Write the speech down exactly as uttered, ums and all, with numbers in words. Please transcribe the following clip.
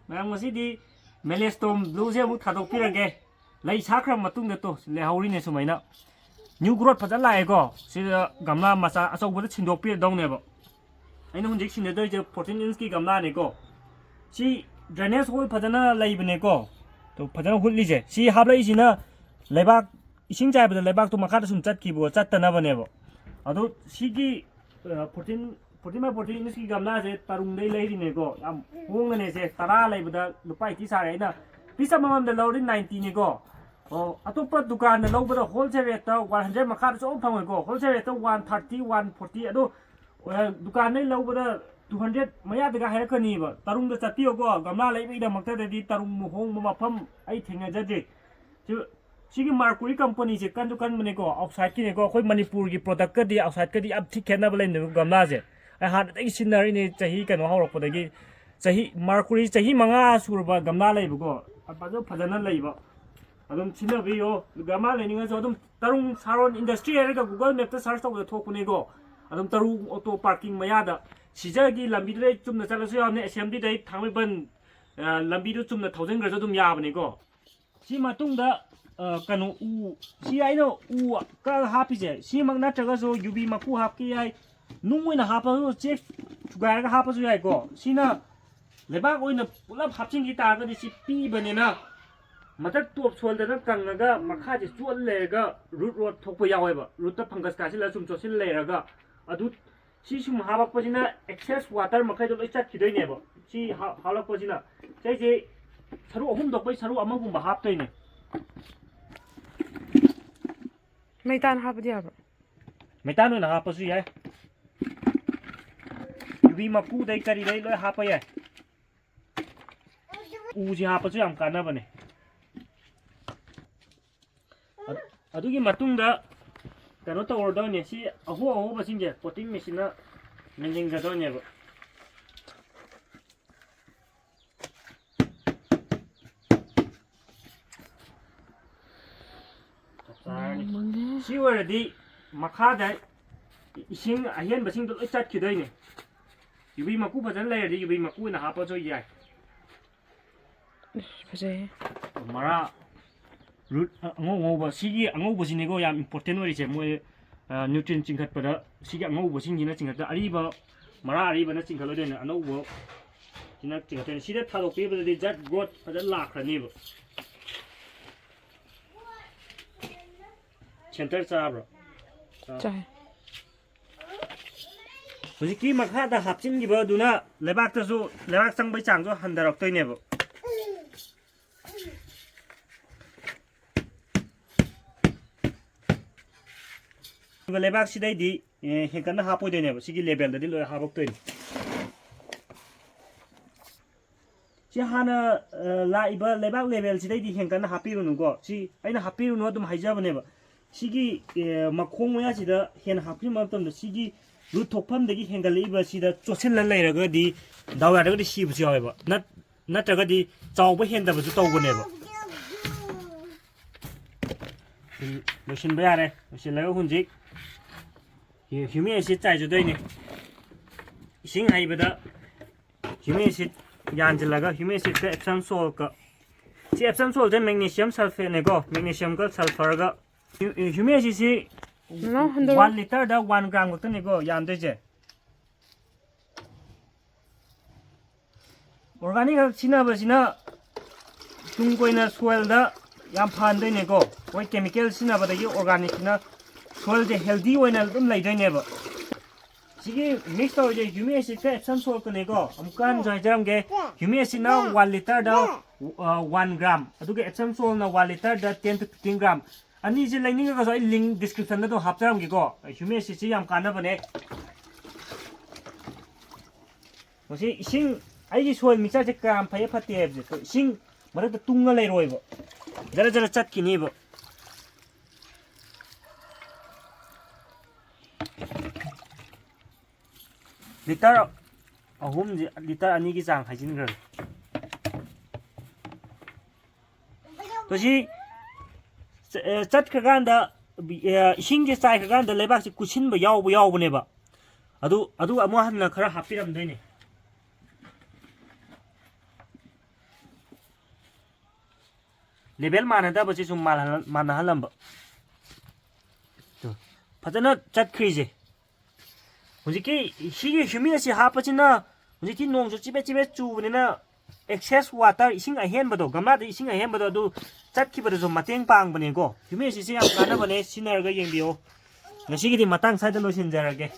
ꯃꯌꯥꯝ, ꯉꯁꯤꯗꯤ Melastome Blue ꯁꯦ ꯑꯃꯨꯛ ꯊꯥꯗꯣꯛꯄꯤꯔꯒꯦ꯫ ꯂꯩ ꯁꯥꯠꯈ꯭ꯔ ꯃꯇꯨꯡꯗ ꯇꯣ ꯂꯩꯍꯧꯔꯤꯅꯦ ꯁꯨꯃꯥꯏꯅ꯫ New growth ꯐꯖꯅ ꯂꯥꯛꯑꯦꯀꯣ꯫ ꯁꯤꯗ ꯒꯝꯂꯥ ꯃꯆꯥ ꯑꯆꯧꯕꯗ ꯁꯤꯟꯗꯣꯛꯄꯤꯔꯗꯧꯅꯦꯕ꯫ ꯑꯩꯅ ꯍꯧꯖꯤꯛ ꯁꯤꯟꯅꯗꯣꯏꯁꯦ fourteen inch ꯀꯤ ꯒꯝꯂꯥꯅꯦꯀꯣ꯫ ꯁꯤ drainage hole ꯐꯖꯅ ꯂꯩꯕꯅꯦꯀꯣ꯫ ꯇꯣ ꯐꯖꯅ ꯍꯨꯠꯂꯤꯁꯦ꯫ ꯁꯤ ꯍꯥꯞꯂꯛꯏꯁꯤꯅ ꯂꯩꯕꯥꯛ, ꯏꯁꯤꯡ ꯆꯥꯏꯕꯗ ꯂꯩꯕꯥꯛꯇꯣ ꯃꯈꯥꯗ ꯁꯨꯝ ꯆꯠꯈꯤꯕ ꯆꯠꯇꯅꯕꯅꯦꯕ꯫ ꯑꯗꯣ ꯁꯤꯒꯤ fourteen, fourteen by fourteen inch ꯀꯤ ꯒꯝꯂꯥꯁꯦ ꯇꯔꯨꯡꯗꯩ ꯂꯩꯔꯤꯅꯦꯀꯣ꯫ ꯌꯥꯝ ꯍꯣꯡꯅꯅꯦ ꯁꯦ꯫ ꯇꯔꯥ ꯂꯩꯕꯗ ꯂꯨꯄꯥ eighty ꯁꯥꯔꯦ꯫ ꯑꯩꯅ piece ꯑꯃꯃꯝꯗ ꯂꯧꯔꯗꯤ ninety ꯅꯦꯀꯣ꯫ ꯑꯣ, ꯑꯇꯣꯞꯄ ꯗꯨꯀꯥꯟꯗ ꯂꯧꯕꯗ wholesale rate ꯇ one hundred ꯃꯈꯥꯗ ꯁꯨꯡꯐꯪ ꯐꯪꯉꯣꯏꯀꯣ꯫ Wholesale rate ꯇ one thirty, one forty꯫ ꯑꯗꯣ ꯑ, ꯗꯨꯀꯥꯟꯗꯩ ꯂꯧꯕꯗ two hundred ꯃꯌꯥꯗꯒ ꯍꯥꯏꯔꯛꯀꯅꯤꯕ꯫ ꯇꯔꯨꯡꯗ ꯆꯠꯄꯤꯌꯣꯀꯣ꯫ ꯒꯝꯂꯥ ꯂꯩꯕꯒꯤꯗꯃꯛꯇꯗꯗꯤ ꯇꯔꯨꯡ ꯍꯣꯡꯕ ꯃꯐꯝ ꯑꯩ ꯊꯦꯡꯅꯖꯗ꯭ꯔꯤ꯫ ꯁꯤ-, ꯁꯤꯒꯤ Mercury company ꯁꯦ ꯀꯟꯁꯨ ꯀꯟꯕꯅꯦꯀꯣ, outside ꯀꯤꯅꯦꯀꯣ꯫ ꯑꯩꯈꯣꯏ ꯃꯅꯤꯄꯨꯔꯒꯤ product ꯀꯗꯤ outside ꯀꯗꯤ ꯌꯥꯝ ꯊꯤ ꯈꯦꯠꯅꯕ ꯂꯩꯕꯅꯦꯕ ꯒꯝꯂꯥꯁꯦ꯫ ꯑꯩ ꯍꯥꯟꯅꯗꯒꯤ ꯁꯤꯖꯤꯟꯅꯔꯤꯅꯦ, ꯆꯍꯤ ꯀꯩꯅꯣ ꯍꯧꯔꯛꯄꯗꯒꯤ꯫ ꯆꯍꯤ Mercury ꯆꯍꯤ ꯃꯉꯥ ꯁꯨꯔꯕ ꯒꯝꯂꯥ ꯂꯩꯕꯀꯣ꯫ ꯐꯖ-, ꯐꯖꯅ ꯂꯩꯕ꯫ ꯑꯗꯨꯝ ꯁꯤꯖꯤꯟꯅꯕꯤꯌꯣ꯫ ꯒꯝꯂꯥ ꯂꯩꯅꯤꯡꯉꯁꯨ ꯑꯗꯨꯝ ꯇꯔꯨꯡ ꯁꯥꯔꯣꯟ industry ꯍꯥꯏꯔꯒ Google Map ꯇ search ꯇꯧꯕꯗ ꯊꯣꯛꯄꯅꯦꯀꯣ꯫ ꯑꯗꯨꯝ ꯇꯔꯨꯡ auto parking ꯃꯌꯥꯗ, ꯁꯤꯖꯒꯤ ꯂꯝꯕꯤꯗꯨꯗꯩ ꯆꯨꯝꯅ ꯆꯠꯂꯁꯨ ꯌꯥꯕꯅꯦ, assembly ꯗꯩ ꯊꯥꯡꯃꯩꯕꯟ, ꯑ, ꯂꯝꯕꯤꯗꯨ ꯆꯨꯝꯅ ꯊꯧꯖꯤꯟꯈ꯭ꯔꯁꯨ ꯑꯗꯨꯝ ꯌꯥꯕꯅꯤꯀꯣ꯫ ꯁꯤ ꯃꯇꯨꯡꯗ, ꯑ, ꯀꯩꯅꯣ, ꯎ, ꯁꯤ ꯑꯩꯅ ꯎ ꯀꯛꯑꯒ ꯍꯥꯞꯄꯤꯁꯦ, ꯁꯤꯃꯛ ꯅꯠꯇ꯭ꯔꯒꯁꯨ ꯌꯨꯕꯤ ꯃꯀꯨ ꯍꯥꯞꯀꯦ ꯌꯥꯏ, ꯅꯨꯡ ꯑꯣꯏꯅ ꯍꯥꯞꯄꯁꯨ, ꯆꯦꯛ ꯊꯨꯒꯥꯏꯔꯒ ꯍꯥꯞꯄꯁꯨ ꯌꯥꯏꯀꯣ꯫ ꯁꯤꯅ ꯂꯩꯕꯥꯛ ꯑꯣꯏꯅ ꯄꯨꯂꯞ ꯍꯥꯞꯆꯤꯟꯈꯤ ꯇꯥꯔꯒꯗꯤ ꯁꯤ ꯄꯤꯕꯅꯤꯅ ꯃꯊꯛ top soil ꯗꯅ ꯀꯪꯉꯒ ꯃꯈꯥꯁꯦ ꯆꯣꯠ ꯂꯩꯔꯒ root rot ꯊꯣꯛꯄ ꯌꯥꯎꯋꯦꯕ꯫ Root ꯇ fungus ꯀꯥꯁꯤꯜꯂꯒ ꯁꯨꯝ ꯆꯣꯠꯁꯤꯜ ꯂꯩꯔꯒ ꯑꯗꯨ ꯁꯤ ꯁꯨꯝ ꯍꯥꯞꯂꯛꯄꯁꯤꯅ excess water ꯃꯈꯩꯗꯣ ꯂꯣꯏ ꯆꯠꯈꯤꯗꯣꯏꯅꯦꯕ꯫ ꯁꯤ ꯍꯥ-, ꯍꯥꯞꯂꯛꯄꯁꯤꯅ ꯁꯤꯁꯦ ꯁꯔꯨꯛ ꯑꯍꯨꯝ ꯊꯣꯛꯄꯩ ꯁꯔꯨꯛ ꯑꯃꯒꯨꯝꯕ ꯍꯥꯞꯇꯣꯏꯅꯦ꯫ ꯃꯩꯇꯥꯟ ꯍꯥꯞꯄꯗꯤ ꯌꯥꯕ꯭ꯔꯣ? ꯃꯩꯇꯥꯟ ꯑꯣꯏꯅ ꯍꯥꯞꯄꯁꯨ ꯌꯥꯏ꯫ ꯌꯨꯕꯤ ꯃꯀꯨꯗꯩ ꯀꯔꯤꯗꯩ ꯂꯣꯏ ꯍꯥꯞꯄ ꯌꯥꯏ꯫ ꯎꯁꯤ ꯍꯥꯞꯄꯁꯨ ꯌꯥꯝ ꯀꯥꯟꯅꯕꯅꯦ꯫ ꯑ-, ꯑꯗꯨꯒꯤ ꯃꯇꯨꯡꯗ ꯀꯩꯅꯣ ꯇꯧꯔꯗꯧꯅꯦ, ꯁꯤ ꯑꯍꯣ ꯑꯍꯣꯕꯁꯤꯡꯁꯦ potting machine ꯅ ꯃꯦꯟꯁꯤꯟꯒꯗꯧꯅꯦꯕ꯫ ꯆꯞ ꯆꯥꯔꯅꯤ꯫ ꯁꯤ ꯑꯣꯏꯔꯗꯤ ꯃꯈꯥꯗ ꯏꯁꯤꯡ ꯑꯍꯦꯟꯕꯁꯤꯡꯗꯣ ꯂꯣꯏ ꯆꯠꯈꯤꯗꯣꯏꯅꯦ꯫ ꯌꯨꯕꯤ ꯃꯀꯨ ꯐꯖꯅ ꯂꯩꯔꯗꯤ ꯌꯨꯕꯤ ꯃꯀꯨ ꯑꯣꯏꯅ ꯍꯥꯞꯄꯁꯨ ꯌꯥꯏ꯫ ꯐꯖꯩ꯫ ꯃꯔꯥ ꯔꯨꯠ ꯑꯉꯧ ꯑꯉꯧꯕ, ꯁꯤꯒꯤ ꯑꯉꯧꯕꯁꯤꯅꯦꯀꯣ ꯌꯥꯝ ꯏꯝꯄꯣꯔꯇꯦꯟ ꯑꯣꯏꯔꯤꯁꯦ꯫ ꯃꯣꯏ ꯅ꯭ꯌꯨꯇ꯭ꯔꯤꯟ ꯆꯤꯡꯈꯠꯄꯗ ꯁꯤꯒꯤ ꯑꯉꯧꯕꯁꯤꯡꯁꯤꯅ ꯆꯤꯡꯈꯠꯇ, ꯑꯔꯤꯕ, ꯃꯔꯥ ꯑꯔꯤꯕꯅ ꯆꯤꯡꯈꯠꯂꯣꯏꯗꯣꯏꯅꯦ, ꯑꯅꯧꯕ ꯁꯤꯅ ꯆꯤꯡꯈꯠꯇꯣꯏꯅꯦ꯫ ꯁꯤꯗ ꯊꯥꯗꯣꯛꯄꯤꯕꯗꯗꯤ ꯖꯠ ꯒ꯭ꯔꯣꯠ ꯐꯖꯅ ꯂꯥꯛꯈ꯭ꯔꯅꯦꯕ꯫ ꯁꯦꯟꯇꯔ ꯆꯥꯕ꯭ꯔꯣ? ꯆꯥꯏ꯫ ꯍꯧꯖꯤꯛꯀꯤ ꯃꯈꯥꯗ ꯍꯥꯞꯆꯤꯟꯈꯤꯕꯗꯨꯅ ꯂꯩꯕꯥꯛꯇꯁꯨ, ꯂꯩꯕꯥꯛ ꯆꯪꯕꯩ ꯆꯥꯡꯁꯨ ꯍꯟꯊꯔꯛꯇꯣꯏꯅꯦꯕ꯫ ꯑꯗꯨꯒ ꯂꯩꯕꯥꯛꯁꯤꯗꯩꯗꯤ, ꯑꯦ, ꯍꯦꯟꯀꯠꯅ ꯍꯥꯞꯄꯣꯏꯗꯣꯏꯅꯦꯕ, ꯁꯤꯒꯤ ꯂꯦꯕꯦꯜꯗꯗꯤ ꯂꯣꯏ ꯍꯥꯞꯄꯛꯇꯣꯏꯅꯤ꯫ ꯁꯤ ꯍꯥꯟꯅ, ꯑ, ꯂꯥꯛꯏꯕ ꯂꯩꯕꯥꯛ ꯂꯦꯕꯦꯜꯁꯤꯗꯩꯗꯤ ꯍꯦꯟꯀꯠꯅ ꯍꯥꯞꯄꯤꯔꯨꯅꯨꯀꯣ꯫ ꯁꯤ ꯑꯩꯅ ꯍꯥꯞꯄꯤꯔꯨꯅꯨ ꯑꯗꯨꯝ ꯍꯥꯏꯖꯕꯅꯦꯕ꯫ ꯁꯤꯒꯤ, ꯑ, ꯃꯈꯣꯡ ꯃꯌꯥꯁꯤꯗ ꯍꯦꯟꯅ ꯍꯥꯞꯄꯤꯕ ꯃꯇꯝꯗ ꯁꯤꯒꯤ ꯔꯨꯠ ꯊꯣꯛꯐꯝꯗꯒꯤ ꯍꯦꯟꯒꯠꯂꯛꯏꯕ ꯁꯤꯗ ꯆꯣꯠꯁꯤꯜꯂ ꯂꯩꯔꯒꯗꯤ ꯗꯥꯎ ꯌꯥꯗ꯭ꯔꯒꯗꯤ ꯁꯤꯕꯁꯨ ꯌꯥꯎꯋꯦꯕ꯫ ꯅꯠ-, ꯅꯠꯇ꯭ꯔꯒꯗꯤ ꯆꯥꯎꯕ ꯍꯦꯟꯗꯕꯁꯨ ꯇꯧꯕꯅꯦꯕ꯫ ꯂꯣꯏꯁꯤꯟꯕ ꯌꯥꯔꯦ꯫ ꯂꯣꯏꯁꯤꯜꯂꯒ ꯍꯧꯖꯤꯛ ꯍ꯭ꯌꯨꯃꯤꯛ ꯑꯦꯁꯤꯠ ꯆꯥꯏꯖꯗꯣꯏꯅꯦ꯫ ꯏꯁꯤꯡ ꯍꯩꯕꯗ ꯍ꯭ꯌꯨꯃꯤꯛ ꯑꯦꯁꯤꯠ ꯌꯥꯟꯁꯤꯜꯂꯒ, ꯍ꯭ꯌꯨꯃꯤꯛ ꯑꯦꯁꯤꯠꯀ ꯑꯦꯞꯁꯝ ꯁꯣꯜꯀ, ꯁꯤ ꯑꯦꯞꯁꯝ ꯁꯣꯜꯁꯦ ꯃꯦꯒꯅꯦꯁꯤꯌꯝ ꯁꯜꯐꯦꯠꯅꯦꯀꯣ, ꯃꯦꯒꯅꯦꯁꯤꯌꯝꯒ ꯁꯜꯐꯔꯒ꯫ ꯍ꯭ꯌꯨ-, ꯍ꯭ꯌꯨꯃꯤꯛ ꯑꯦꯁꯤꯠꯁꯤ ꯅꯅꯥꯎ ꯍꯟꯗꯣꯔꯛꯑꯣ꯫ ꯋꯥꯟ ꯂꯤꯇꯔꯗ ꯋꯥꯟ ꯒ꯭ꯔꯥꯝ ꯈꯛꯇꯅꯤꯀꯣ ꯌꯥꯟꯗꯣꯏꯁꯦ꯫ ꯑꯣꯔꯒꯥꯅꯤꯛ ꯈꯛ ꯁꯤꯖꯤꯟꯅꯕꯁꯤꯅ ꯇꯨꯡ ꯀꯣꯏꯅ ꯁꯣꯏꯜꯗ ꯌꯥꯝ ꯐꯍꯟꯗꯣꯏꯅꯦꯀꯣ꯫ ꯑꯩꯈꯣꯏ ꯀꯦꯃꯤꯀꯦꯜ ꯁꯤꯖꯤꯟꯅꯕꯗꯒꯤ ꯑꯣꯔꯒꯥꯅꯤꯛꯁꯤꯅ ꯁꯣꯏꯜꯁꯦ ꯍꯦꯜꯗꯤ ꯑꯣꯏꯅ ꯑꯗꯨꯝ ꯂꯩꯗꯣꯏꯅꯦꯕ꯫ ꯁꯤꯒꯤ ꯃꯤꯛꯁ ꯇꯧꯔꯤꯁꯦ ꯍ꯭ꯌꯨꯃꯤꯛ ꯑꯦꯁꯤꯠꯀ ꯑꯦꯞꯁꯝ ꯁꯣꯜꯀꯅꯦꯀꯣ꯫ ꯑꯃꯨꯛꯀ ꯍꯟꯅ ꯍꯥꯏꯖꯔꯝꯒꯦ, ꯍ꯭ꯌꯨꯃꯤꯛ ꯑꯦꯁꯤꯠꯅ ꯋꯥꯟ ꯂꯤꯇꯔꯗ, ꯑ, ꯋꯥꯟ ꯒ꯭ꯔꯥꯝ, ꯑꯗꯨꯒ ꯑꯦꯞꯁꯝ ꯁꯣꯜꯅ ꯋꯥꯟ ꯂꯤꯇꯔꯗ ꯇꯦꯟ to ꯐꯤꯐꯇꯤꯟ ꯒ꯭ꯔꯥꯝ꯫ ꯑꯅꯤꯁꯦ ꯂꯩꯅꯤꯡꯉꯒꯁꯨ ꯑꯩ ꯂꯤꯡ ꯗꯤꯁꯀ꯭ꯔꯤꯞꯁꯟꯗ ꯑꯗꯨꯝ ꯍꯥꯞꯆꯔꯝꯒꯦꯀꯣ꯫ ꯍ꯭ꯌꯨꯃꯤꯛ ꯑꯦꯁꯤꯠꯁꯤ ꯌꯥꯝ ꯀꯥꯟꯅꯕꯅꯦ꯫ ꯃꯁꯤ ꯏꯁꯤꯡ, ꯑꯩꯒꯤ ꯁꯣꯏꯜ ꯃꯤꯛꯆꯔꯁꯦ ꯀꯌꯥꯝ ꯐꯩ ꯐꯠꯇꯦ ꯍꯥꯏꯕꯁꯦ, ꯏꯁꯤꯡ ꯃꯔꯛꯇ ꯇꯨꯡꯉ ꯂꯩꯔꯣꯏꯕ, ꯖꯔ ꯖꯔ ꯆꯠꯈꯤꯅꯤꯕ꯫ ꯂꯤꯇꯔ ꯑꯍꯨꯝꯁꯦ, ꯂꯤꯇꯔ ꯑꯅꯤꯒꯤ ꯆꯥꯡ ꯍꯥꯏꯖꯤꯟꯈ꯭ꯔꯒꯦ꯫ ꯑꯗꯣ ꯁꯤ ꯆ-, ꯑꯦ, ꯆꯠꯈ꯭ꯔꯀꯥꯟꯗ, ꯑꯦ, ꯏꯁꯤꯡꯁꯦ ꯆꯥꯏꯈ꯭ꯔꯀꯥꯟꯗ ꯂꯩꯕꯥꯛꯁꯦ ꯀꯨꯠꯁꯤꯟꯕ ꯌꯥꯎꯕ ꯌꯥꯎꯕꯅꯦꯕ꯫ ꯑꯗꯨ, ꯑꯗꯨ ꯑꯃꯨꯛ ꯍꯟꯅ ꯈꯔ ꯍꯥꯞꯄꯤꯔꯝꯗꯣꯏꯅꯦ꯫ ꯂꯦꯚꯦꯜ ꯃꯥꯟꯅꯗꯕꯁꯦ ꯁꯨꯝ ꯃꯥꯟꯅꯍꯜ- ꯃꯥꯟꯅꯍꯜꯂꯝꯕ꯫ ꯇꯨ, ꯐꯖꯅ ꯆꯠꯈ꯭ꯔꯤꯁꯦ꯫ ꯍꯧꯖꯤꯛꯀꯤ ꯁꯤꯒꯤ ꯍ꯭ꯌꯨꯃꯤꯛ ꯑꯦꯁꯤꯠ ꯍꯥꯞꯄꯁꯤꯅ ꯍꯧꯖꯤꯛꯇꯤ ꯅꯣꯡꯁꯨ ꯆꯤꯕꯦꯠ ꯆꯤꯕꯦꯠ ꯆꯨꯕꯅꯤꯅ ꯑꯦꯛꯁꯦꯁ ꯋꯥꯇꯔ, ꯏꯁꯤꯡ ꯑꯍꯦꯟꯕꯗꯣ, ꯒꯝꯂꯥꯗ ꯏꯁꯤꯡ ꯑꯍꯦꯟꯕꯗꯣ ꯑꯗꯨ ꯆꯠꯈꯤꯕꯗꯁꯨ ꯃꯇꯦꯡ ꯄꯥꯡꯕꯅꯦꯀꯣ꯫ ꯍ꯭ꯌꯨꯃꯤꯛ ꯑꯦꯁꯤꯠꯁꯦ ꯌꯥꯝ ꯀꯥꯟꯅꯕꯅꯦ, ꯁꯤꯖꯤꯟꯅꯔꯒ ꯌꯦꯡꯕꯤꯌꯣ꯫ ꯉꯁꯤꯒꯤꯗꯤ ꯃꯇꯥꯡ ꯁ꯭ꯋꯥꯏꯗ ꯂꯣꯏꯁꯤꯟꯖꯔꯒꯦ꯫